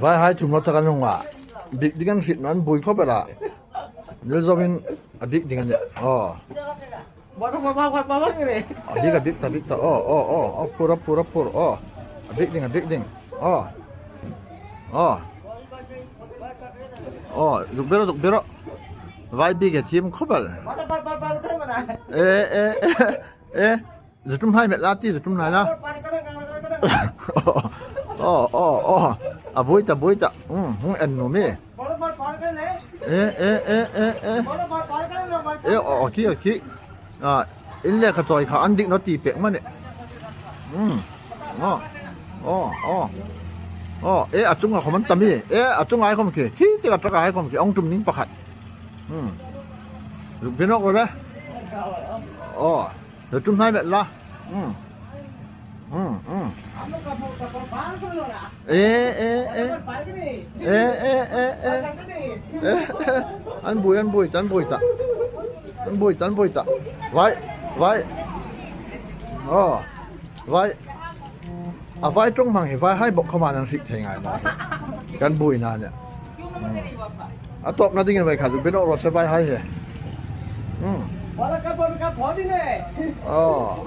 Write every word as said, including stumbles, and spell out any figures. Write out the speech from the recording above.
Vaihai ṭum lo tak an hung a. Bik ding an hriet naw, an buoi khawp el a. Nil zoin a bik ding a nih. Aw. A bik, a bik ta, bik ta. Aw, aw, aw, aw, phur, a phur, a phur. Aw. A bik ding, a bik ding. Aw. Aw. Aw, zuk bik rawh, zuk bik rawh. Vai bik a thiem khawp el. E, e, e, e. Zu ṭum hnai met la ti, zu ṭum hnai la. Aw, aw, aw. A buoi ta, buoi ta. Hmm, hung en nuom e. E, e, e, e, e. E, aw, aw, khi, aw, khi. A, in le kha chawi kha an dik naw ti pek am a nih. Hmm. Aw, aw, aw. Aw, e, a chunga khawm an tam e. E, a chunga hai khawm khi. Khi ti ka truck a hai khawm khi. Hung ṭum ning pakhat. Hmm. Zuk bik nawk rawh le. Aw. Zu ṭum hnai met la. Hmm. Hmm, hmm. E, e, e. E, e, e, e. E, an buoi, an buoi ta, an buoi ta. An buoi ta, an buoi ta. Vai, vai. Aw. Vai. A vai ṭawng hmang hi vaihai bawk khawma an hriet thei ngai naw. Kan buoina nih. Hmm. A tawpna dingin vai kha zu bik nawk rawh se vaihai hi. Hmm. Aw.